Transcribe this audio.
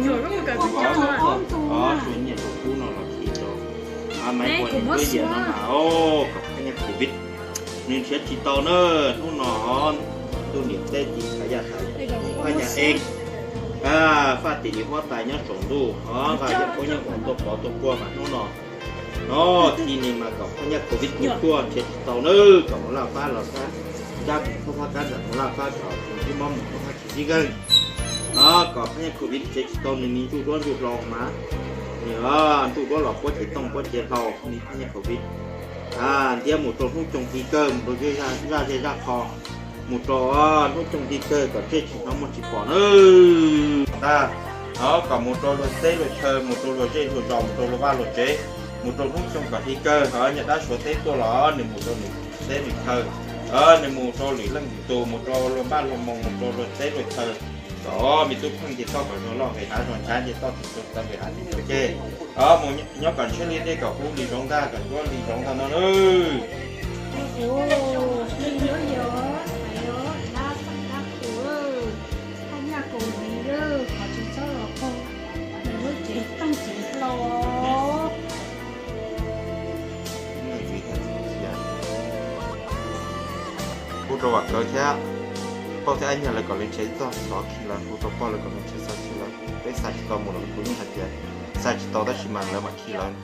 Ua ob tug, o, tsuas nyiaj rau kub no los khi rau. Maiv Kuam niam tuab yam no mas, o, kom phaj nyaj covid nws nrhiav tsis tau na. Hnub no ntuj niam teb tiv thaiv yaj thaiv, phaj nyaj ev, faj tim li huab tais nyob tsaus ntuj, o, nqa yaj puab nyob mus tuaj pov tuaj puag mas hnub no, no, khi ni mas kom phaj nyaj covid tuaj tuaj nrhiav tsis tau na, kom mus laj fab los kab, kab mus tuaj fab kab nram mus laj fab kom tsis sib mob mus tuaj fab tsis sib zeeg. No, kom phaj nyaj covid nrhiav tsis tau nws ni ntsuj duab ntsuj hlau mas, nws ntsuj duab los puab cev tooj puab cev hlau ni phaj nyaj covid ntiab mus rau hnub coog ti kawg, mus rau zaj zej zaj qho, mus rau hnub coog ti kawg kom tsej tsis hnov muag tsis pom na. Ntag, o, kom mus rau luag teb luag chaw, mus rau luag zej luag zos, mus rau luag vaj luag tsev, mus rau hnub coog kom ti kawg, o, nyaj dab Suav teb tuaj los nws mus rau nws teb nws chaw, o, nws mus rau lwm leej lwm tus, mus rau luag npaj luag moos, mus rau luag teb luag chaw, kom me tub pheej ces txhob kom zog loj nqis hav, zog ntshav ces txhob tim txog nqis hav tim txog ceg, o, mus nyob kom ntshiab li dej, kom kub li zoov ntag, kom ncuab li zoov ntag no na. Phaj nyaj covid, qhov tsis txhob los poob nws lub cev tooj cev hlau. Hu rau Vam Kawv thiab Paub thiab Ab Nyag lawv kom lawv nrhiav txoj xov khi lawv, hu rau Poj lawv kom lawv nrhiav xov khi lawv. Peb xa tsis tau mus los kuv yeej hais tias xa tsis tau tab sis mas lawv mam khi lawv.